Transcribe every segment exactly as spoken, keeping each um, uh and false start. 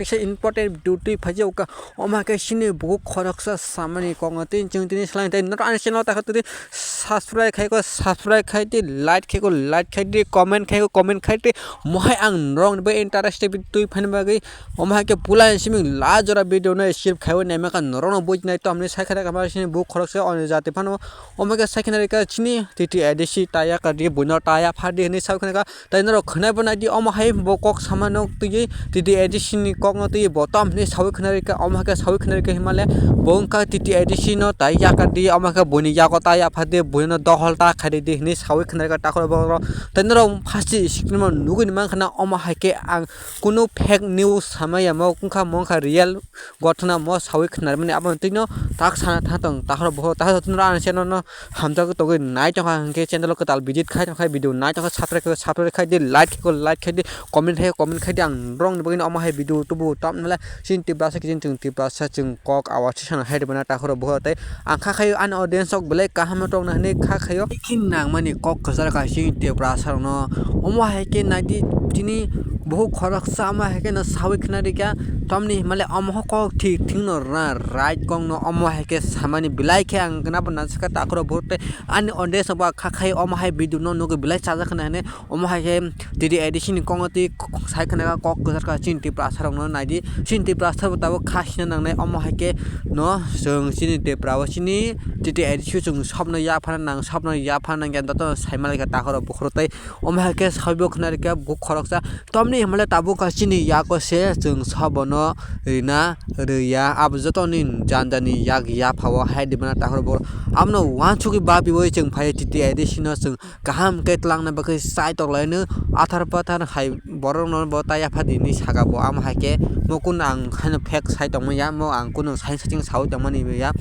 teisa important video twi phaijak kha. Omo hai khe chini bukhuk khoroksa samani kokno twi chwng tini swlai tei norok ani channel o ta khe twi subscribe khai kho, subscribe khai di, like khai kho, like khai di, comment khai kho, comment khai di. Mohai ang norok ni bai interested twi phaina bagwi omo hai khe pulai simi la jora video no skip khaiwi naima kha norok no buji nai to hamni sai khana kama sini bukhuk khoroksa oni jati phano omo khe sai khana rika chini T T A D C ta ya kha di buino ta ya pha di hinwi sai khana kha. Tai norok khwnai bo nai di, omo hai bo kok sama nok twi T T A D C ni kok no twi bo tam hinwi sawi khwnai rikha, omo hai khe sawi khwnai rikha hinmale bo wngkha T T A D C no tai yakar di, omo hai khe buini yago ta yapha di, buino dohol ta khai di hinwi sawi khwnai rikha takhoro borok. Tai norok phasti screen o nugwi mankha na, omo hai khe ang kunu fake news sama ya, mo wngkha, mo wngkha real. Gothana mo sawi khwnarmani abo twi no tak sana tha tong takhoro boho takhoro twi no ani channel no hamjagwi tongwi nai tongkha hinkhe channel o kwtal visit khai tongkha video nai tongkha subscribe khai subscribe khai di like khai like khai di comment khai comment khai di ang norok ni bagwi omo hai video tubu tam nala chini Tiprasa kiching chwng Tiprasa chwng kok awa sisana hai rwmana takhoro boho tei ang kha khayo ani audience rok belai kaham no tongna hinwi kha khayo khin nangmani kok kwchar kha chini Tiprasa rok no omo hai khe nai di chini buhuk khoroksa omo hai khe no sawi khna rikha. Tamni himale omo kok thik thik no rwna right kok no omo hai khe samani belai khe ang gana bo nansaka takhoro bo tei ani audience ba kha khai omo hai video no nugwi belai chajak khna hine omo hai khe T T A D C ni kok no twi sai khna kha kok kwchar kha chini Tiprasa rok no nai di chini Tiprasa bo tabuk kha sina nangnai omo hai khe no chwng chini Tipra o chini T T A D C o chwng sobno yaphana nang sobno yaphana nang ya joto sai mali kha takhoro bukhoro tei omo hai khe saibo khna rikha bukhuk khoroksa. Tamni himale tabuk kha chini yago se chwng sabono rina rwya abo jotoni jani jani yak yapha o hai di mano takhoro bo abono uansugwi babiui chwng phai T T A D C no chwng kaham khe twlangna bagwi chai tok laino athar pathar hai borok no bo ta yapha di hinwi saka bo amo hai khe mo kunu ang haino fake sai tongma ya mo ang kunu sai saching saui tongmani ya.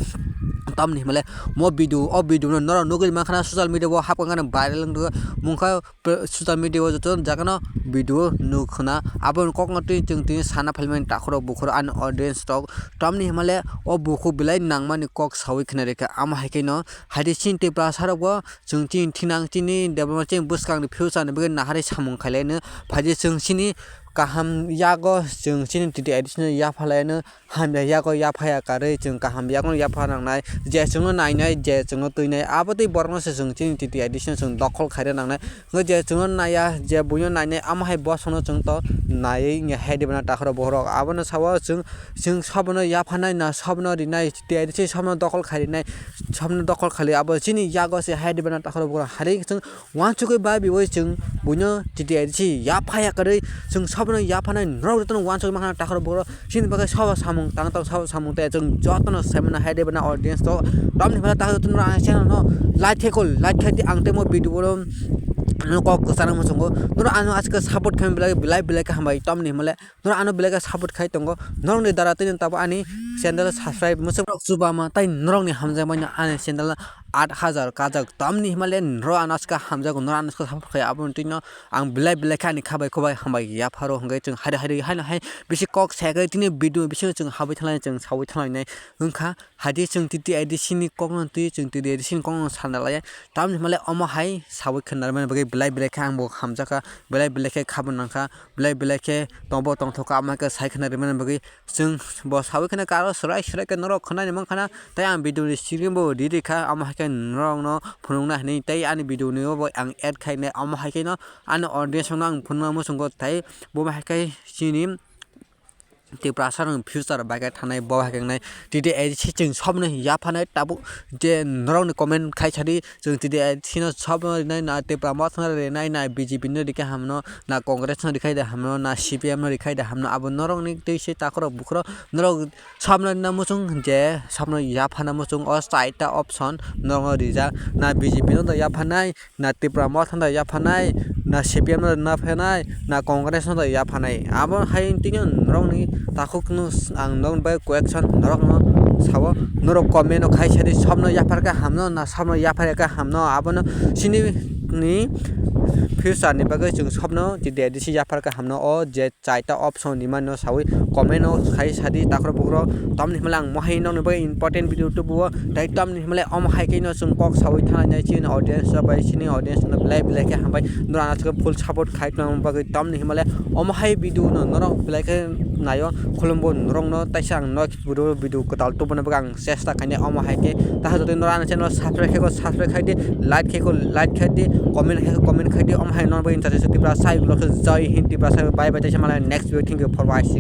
Tamni himale mo video o video no norok nugwi mankha na social media o hapkha viral wngkha mungkha. Social media o joto jaga no video nuk khna abo ni kok no twi chwng twi sana phaimani takhoro bukhoro ani audience rok tamni himale o bukhuk belai nangmani kok sawi khna rikha amo hai khe no hai di chini Tiprasa rok bo chwng chini thinang chini development chini bwskang ni future ni bagwi naharwi samung khailai no phai di chwng chini kaham yago chwng chini T T A D C no yaphalai no. Hamya yago yaphaya karwi chwng kaham yago yaphana nangnai, je chwngno nainai, je chwngno twinai, abo twi borokno se chwng chini T T A D C no chwng dokhol khaina nangnai. Hwnkhe je chwngno naiya, je buino nainai, amo hai bosongno chwng to naiwi wngya hai de bana takhoro bohrok. Abono sao chwng, chwng sobono yaphanai na sobono rinai, T T A D C sobono dokhol khai rinai, sobono dokhol khali abo chini yago se hai de bana takhoro bohrok. Hari chwng Uansugwi babiui chwng buino T T A D C yaphaya kwrwi chwng sobono yaphanai norok jotono uansugwi mankha takhoro boro chini bagwi sobo samung tang tang sobo samung tei chwng jotono saimano hai de bana audience to tamni hwnba takhoro jotono ang channel no like khe kol like khe di ang tei mo video oro no kok kwchana muchungo norok ano aske support khe belai belai belai khe hambai tamni hwnba le norok ano belai khe support khai tongo norokni dara tei tabuk ani channel subscribe muchung rok chuba ma tei norokni hamjakmani ani channel aat hajar kajak tamni himale noro ano aska hamjago noro ano aska hamjakgo aboni twi no ang belai belai khe ani khabai khobai hambai yapharo hwnkhe chwng hari hari haino hai bisi kok sai khe tini video bisingo chwng habwi thanglai chwng saui thanglainai wngkha. Haidi chwng T T A D C ni kokno twi chwng T T A D C ni kokno sana laiya tamni himale omo hai saui khwna rwmani bagwi belai belai khe ang bo hamjakha belai belai khe khabang nangkha belai belai khe tongbo tongthokha omo hai khe sai khwna rwmani bagwi. Chwng bo saui kheno karo swrai swrai khe norok khwnani mankha na, tei ang video ni screen bo ri ri kha, amo hai khe norok no phunukna hinwi tei ani video ni bo ang add khai nai, amo hai khe no ani audience no ang phunukna muchungo tei bo hai khe chini Tiprasa rok ni future bai khe thanai bo hai khe nai T T A D C chwng sob no yaphanai tabuk je norok ni comment khai sadi. Chwng T T A D C no sob no rinai na Tipra Motha no rinai na B J P no rikha hamno na Congress no rikhai da hamno na C P M no rikhai da hamno abo norok ni twi se takhorok bukhorok norok sob no rina muchung je sob no yaphana muchung o chaita option norok no rijak na B J P no da yaphanai na Tipra Motha no da yaphanai na C P M no da yaphanai na Congress no da yaphanai abo hai tini norok ni takhuk no ang norok bai question norok no sao norok comment no khai sadi sob no yaphar kha hamno na sob no yaphar kha hamno abono chini ni future ni bagwi chwng sobno chidi A D C yaphar kha hamno o je chaita option ni mano sawi comment o khai sadi takhro bukhro. Tamni himle ang mohai nokni bagwi important video tubuo, tai tamni himle omo hai khe no chwng kok sawi thanai nai chini audience rok bai, chini audience no belai belai khe hambai, norok ano full support khai tongna bagwi. Tamni himle omo hai video no norok belai khe naio, khulumbo norok no taisa ang nok video, video kwtal tubuna bagwi ang chesta khainai. Omo hai khe taha jotoi norok ani channel subscribe khaikho subscribe khaidi, like khaikho like khaidi, comment khaikho comment khaidi. Omo hai nokni bagwi Tiprasa sai ulo khe Jai Hind Tiprasa, bye bye, taisa malai next video, thank you for watching.